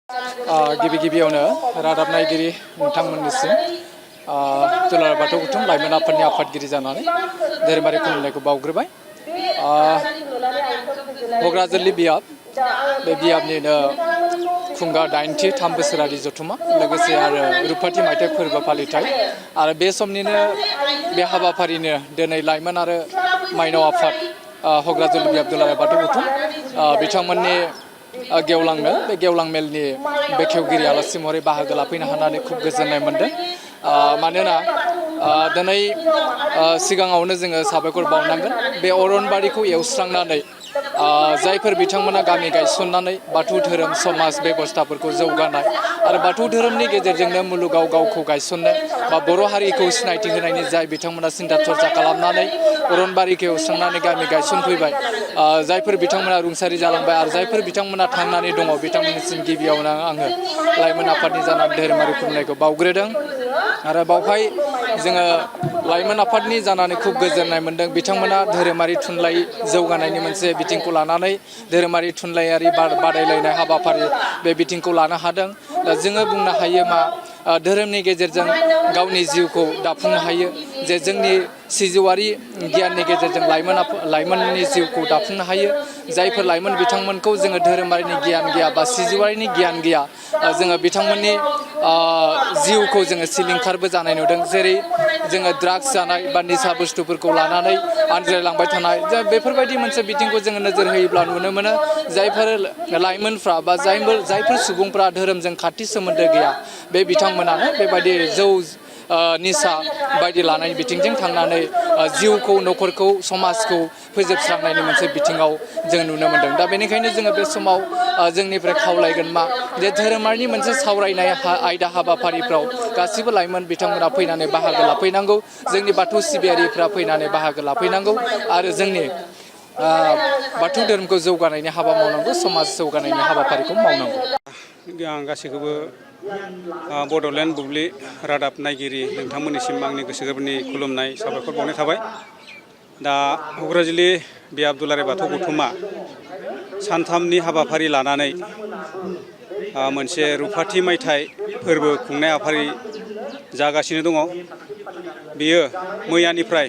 गिबि गिबियावनो रादाब नायगिरि नोंथांमोननिसिम दुलाराय बाथौ गौथुम लाइमोन आफादनि आफादगिरि जानानै धोरोमारि खुलुमनायखौ बावग्रोबाय। घग्राजुलि बियाब बे बियाबनिनो खुंगा 8थि 3 बोसोरारि जथुमा लोगोसे आरो रुफाथि मायथाइ फोरबो फालिथाय आरो बे समनिनो बे हाबाफारिनो दिनै लाइमोन आरो माइनाव आफाद घग्राजुलि बियाब दुलाराय बाथौ गौथुम बिथांमोननि गेवलां मेल बे गेवलां मेलनि बेखेवगिरि आलासि महरै बाहागो लाफैनो हानानै खूब गोजोननाय मोनदों। मानोना दिनै सिगाङावनो जोङो साबायखर बावनांगोन बे अरनबारिखौ एवस्रांनानै जायफोर बिथांमोना गामि गायसननानै बाथौ धोरोम समाज बेबस्थाफोरखौ जौगानाय आरो बाथौ धोरोमनि गेजेरजोंनो मुलुगाव गावखौ गायसननो बा बर' हारिखौ सिनायथि होनायनि जाय बिथांमोना सिन्था चर्चा खालामनानै अरनबारिखौ एवस्रांनानै गामि गायसनफैबाय जायफोर बिथांमोना रुंसारि जालांबाय आरो जायफोर बिथांमोना थांनानै दङ बिथांमोननिसिम गिबियावनो आङो लाइमोन आफादनि जानानै धोरोमारि खुलुमनायखौ बावग्रोदों आरो बावहाय जोङो लाइमोन आफादनि जानानै खूब गोजोननाय मोनदों। बिथांमोना धोरोमारि थुनलाइ जौगानायनि मोनसे बिथिंखौ लानानै धोरोमारि थुनलाइयारि बादायलायनाय हाबाफारि बे बिथिंखौ लानो हादों। दा जोङो बुंनो हायो मा धोरोमनि गेजेरजों गावनि जिउखौ दाफुंनो हायो जे जोंनि सिजौआरि गियाननि गेजेरजों लाइमोननि जिउखौ दाफुंनो हायो। जायफोर लाइमोन बिथांमोनखौ जोङो धोरोमारिनि गियान गैया बा सिजौआरिनि गियान गैया जोङो बिथांमोननि जिउखौ जोङो सिलिंखारबो जानाय नुदों। जेरै जोङो ड्राग्स जानाय बा निसा बुस्थुफोरखौ लानानै आनज्रायलांबाय थानाय बेफोरबायदि मोनसे बिथिंखौ जोङो नोजोर होयोब्ला नुनो मोनो जायफोर लाइमोनफ्रा बा जायफोर सुबुंफ्रा धोरोमजों खाथि सोमोन्दो गैया बे बिथांमोनानो बेबायदि जौ निसा बायदि लानाय बिथिंजों थांनानै जिउखौ न'खरखौ समाजखौ फोजोबस्रांनायनि मोनसे बिथिङाव जों नुनो मोनदों। दा बेनिखायनो जोङो बे समाव जोंनिफ्राय खावलायगोन मा जे धोरोमारिनि मोनसे सावरायनाय आयदा हाबाफारिफ्राव गासिबो लाइमोन बिथांमोना फैनानै बाहागो लाफैनांगौ। जोंनि बाथौ सिबियारिफ्रा फैनानै बाहागो लाफैनांगौ आरो जोंनि बाथौ धोरोमखौ जौगानायनि हाबा मावनांगौ समाज जौगानायनि हाबाफारिखौ मावनांगौ। आं गासैखौबो बड'लेण्ड बुब्लि रादाब नायगिरि नोंथांमोननिसिम आंनि गोसो गोरबोनि खुलुमनाय साबायखर बावनाय थाबाय। दा घग्राजुलि बियाब दुलाराय बाथौ गौथुमा सानथामनि हाबाफारि लानानै मोनसे रुफाथि मायथाइ फोरबो खुंनाय हाबाफारि जागासिनो दङ। बेयो मैयानिफ्राय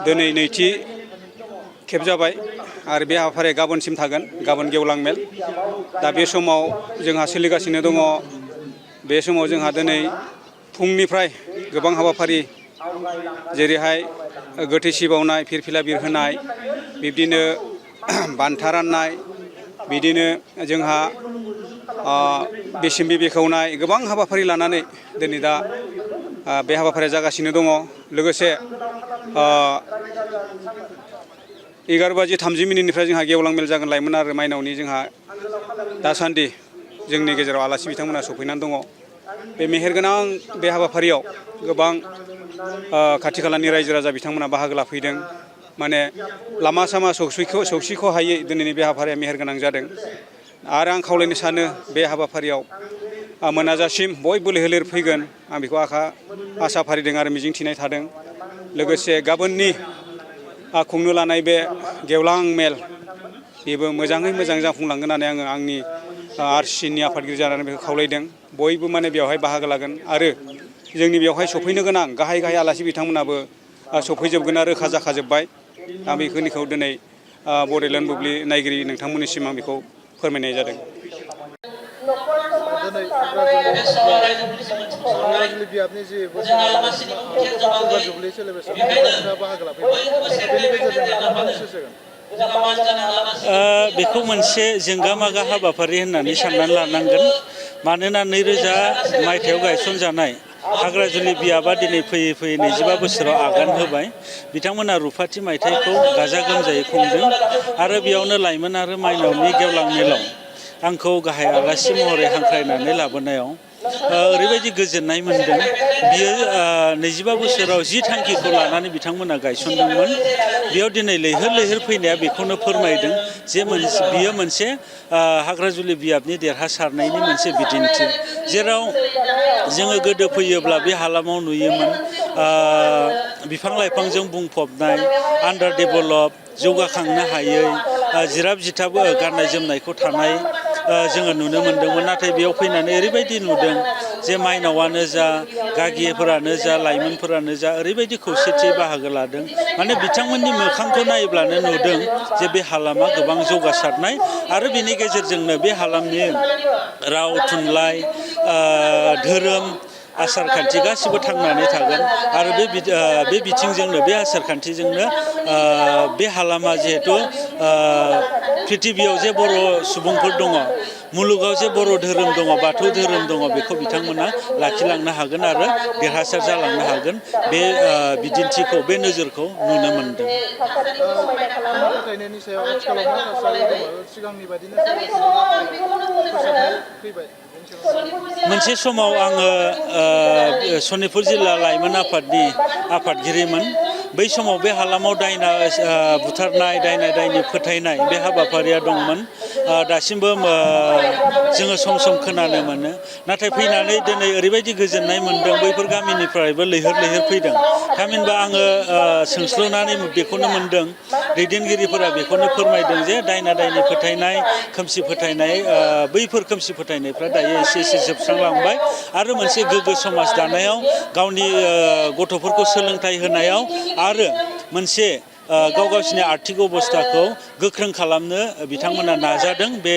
दिनै 2थि खेब जाबाय आरो बे हाबाफारिया गाबोनसिम थागोन। गाबोन गेवलां मेल। दा बे समाव जोंहा सोलिगासिनो दङ। बे समाव जोंहा दिनै फुंनिफ्राय गोबां हाबाफारि जेरैहाय गोथैसि बावनाय फिरफिला बिरहोनाय बिब्दिनो बान्था राननाय बिदिनो जोंहा बेसिम बेखेवनाय गोबां हाबाफारि लानानै दिनै दा बे हाबाफारिया जागासिनो दङ। लोगोसे 11:30 जोंहा गेवलां मेल जागोन लाइमोन आरो माइनावनि जोंहा दासान्दि जोंनि गेजेराव आलासि बिथांमोना सफैनानै दङ। बे मेहेरगोनां बे हाबाफारियाव गोबां खाथि खालानि रायजो राजा बिथांमोना बाहागो लाफैदों। माने लामा सामा सौसिख' हायै दिनैनि बे हाबाफारिया मेहेरगोनां जादों आरो आं खावलायनो सानो बे हाबाफारियाव मोनाजासिम बयबो लैहोर फैगोन आं बेखौ आसा फारिदों आरो मिजिंथिनाय थादों। लोगोसे गाबोननि खुंनो लानाय बे गेवलां मेल बेबो मोजाङै मोजां जाफुंलांगोन होननानै आङो आंनि RCCनि आफादगिरि जानानै बेखौ खावलायदों। बयबो माने बेवहाय बाहागो लागोन आरो जोंनि बेवहाय सफैनो गोनां गाहाय आलासि बिथांमोनाबो सफैजोबगोन आरो रोखा जाखाजोब्बाय। आं बेखिनिखौ दिनै बड'लेण्ड बुब्लि नायगिरि नोंथांमोननिसिम आं बेखौ फोरमायनाय जादों। दिनै घग्राजुलि बियाबनि जि बोसोरारि जुबलि सेलेब्रेसन बेवहाय नोंथाङा बाहागो लाफैबाय। दा बेनि गेजेरजों नोंथाङा मा मेसेज होगोन? बेखौ मोनसे जोंगा मागा हाबाफारि होननानै साननानै लानांगोन। मानोना 2000 मायथाइयाव गायसनजानाय घग्राजुलि बियाबा दिनै फैयै 25 बोसोराव आगान होबाय। बिथांमोना रुफाथि मायथाइखौ गाजा गोमजायै खुंदों आरो बेयावनो लाइमोन आरो माइनावनि गेवलां मेलाव आंखौ गाहाय आलासि महरै हांख्रायनानै लाबोनायाव ओरैबायदि गोजोननाय मोनदों। बियो 25 बोसोराव जि थांखिखौ लानानै बिथांमोना गायसनदोंमोन बेयाव दिनै लैहोर फैनाया बेखौनो फोरमायदों जे बियो मोनसे घग्राजुलि बियाबनि देरहासारनायनि मोनसे बिदिन्थि। जेराव जोङो गोदो फैयोब्ला बे हालामाव नुयोमोन बिफां लाइफांजों बुंफबनाय आन्डार डेभेलप जौगाखांनो हायै जिराब जिथाब गाननाय जोमनायखौ थानाय जोङो नुनो मोन्दोंमोन नाथाय बेयाव फैनानै ओरैबायदि नुदों जे माइनावानो जा गागिफोरानो जा लाइमोनफोरानो जा ओरैबायदि खौसेथि बाहागो लादों माने बिथांमोननि मोखांखौ नायोब्लानो नुदों जे बे हालामा गोबां जौगासारनाय आरो बेनि गेजेरजोंनो बे हालामनि राव थुनलाइ धोरोम आसार खान्थि गासिबो थांनानै थागोन आरो बे बिथिंजोंनो बे आसार खान्थिजोंनो बे हालामा जिहेथु प्रिथिबियाव जे बर' सुबुंफोर दङ मुलुगाव जे बर' धोरोम दङ बाथौ धोरोम दङ बेखौ बिथांमोना लाखिलांनो हागोन आरो देरहासार जालांनो हागोन बे बिदिन्थिखौ बे नोजोरखौ नुनो मोनदों। फोथायनायनि सायाव आथिखालाव मा थासारि दङ सिगांनि बायदिनो फोसाबनाय फैबाय मोनसे समाव आङो सनितपुर जिल्ला लाइमोन आफादनि आफादगिरिमोन बै समाव बे हालामाव दायना बुथारनाय दायना दायनि फोथायनाय बे हाबाफारिया दंमोन दासिमबो जोङो सम सम खोनानो मोनो नाथाय फैनानै दिनै ओरैबायदि गोजोननाय मोनदों बैफोर गामिनिफ्रायबो लैहोर लैहोर फैदों थामहिनबा आङो सोंस्लुनानै बेखौनो मोनदों दैदेनगिरिफोरा बेखौनो फोरमायदों जे दायना दायनि फोथायनाय खोमसि फोथायनाय बैफोर खोमसि फोथायनायफ्रा दायो एसे एसे जोबस्रांलांबाय आरो मोनसे गोग्गो समाज दानायाव गावनि गथ'फोरखौ सोलोंथाइ होनायाव आरो मोनसे गावसिनि आर्थिक अबस्थाखौ गोख्रों खालामनो बिथांमोना नाजादों बे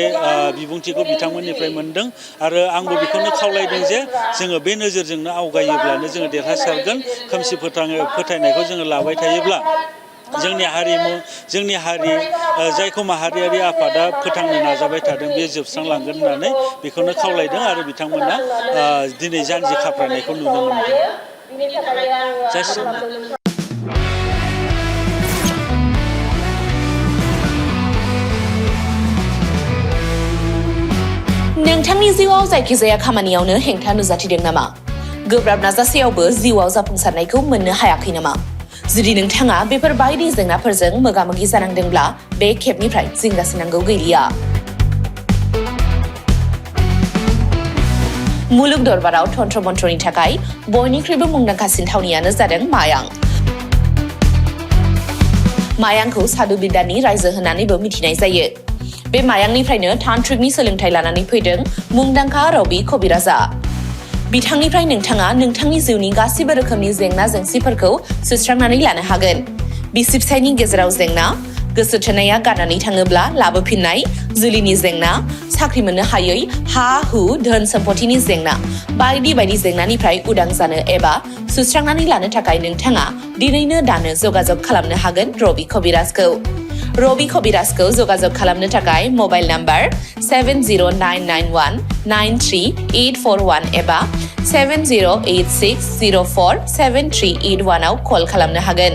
बिबुंथिखौ बिथांमोननिफ्राय मोनदों आरो आंबो बेखौनो खावलायदों जे जोङो बे नोजोरजोंनो आवगायोब्लानो जोङो देरहासारगोन खोमसि फोथायनायखौ जोङो लाबाय थायोब्ला जोंनि हारिमु जोंनि हारि जायखौ माहारियारि आफादा फोथांनो नाजाबाय थादों बे जोबस्रांलांगोन होननानै बेखौनो खावलायदों आरो बिथांमोना दिनै जानजि खाफ्रानायखौ नुनो मोनदों। नोंथांनि जिउआव जायखिजाया खामानियावनो हेंथा नुजाथिदों नामा? गोब्राब नाजासेयावबो जिउआव जाफुंसारनायखौ मोननो हायाखै नामा? जुदि नोंथाङा बेफोर बायदि जेंनाफोरजों मोगा-मोगि जानांदोंब्ला बे खेबनिफ्राय जिंगासिनांगौ गैलिया। मुलुग दरबाराव तन्त्र मन्त्रनि थाखाय बयनिख्रुइबो मुंदांखासिन थावनियानो जादों मायां। मायांखौ साधु बिद्यानि रायजो होननानैबो मिथिनाय जायो। बे मायांनिफ्रायनो तान्त्रिकनि सोलोंथाइ लानानै फैदों मुंदांखा रबि कबिराजा। बिथांनिफ्राय नोंथाङा नोंथांनि जिउनि गासिबो रोखोमनि जेंना जेंसिफोरखौ सुस्रांनानै लानो हागोन। बिसि फिसायनि गेजेराव जेंना, गोसो थोनाया गारनानै थाङोब्ला लाबोफिननाय, जुलिनि जेंना, साख्रि मोननो हायै, हा हु धोन सम्पतिनि जेंना बायदि बायदि जेंनानिफ्राय उदां जानो एबा सुस्रांनानै लानो थाखाय नोंथाङा दिनैनो दानो जगाजग खालामनो हागोन रबि कबिराजखौ। रबि कबिराजखौ जगाजग खालामनो थाखाय मबाइल नाम्बार 7099193841 एबा 7086047381 आव कल खालामनो हागोन।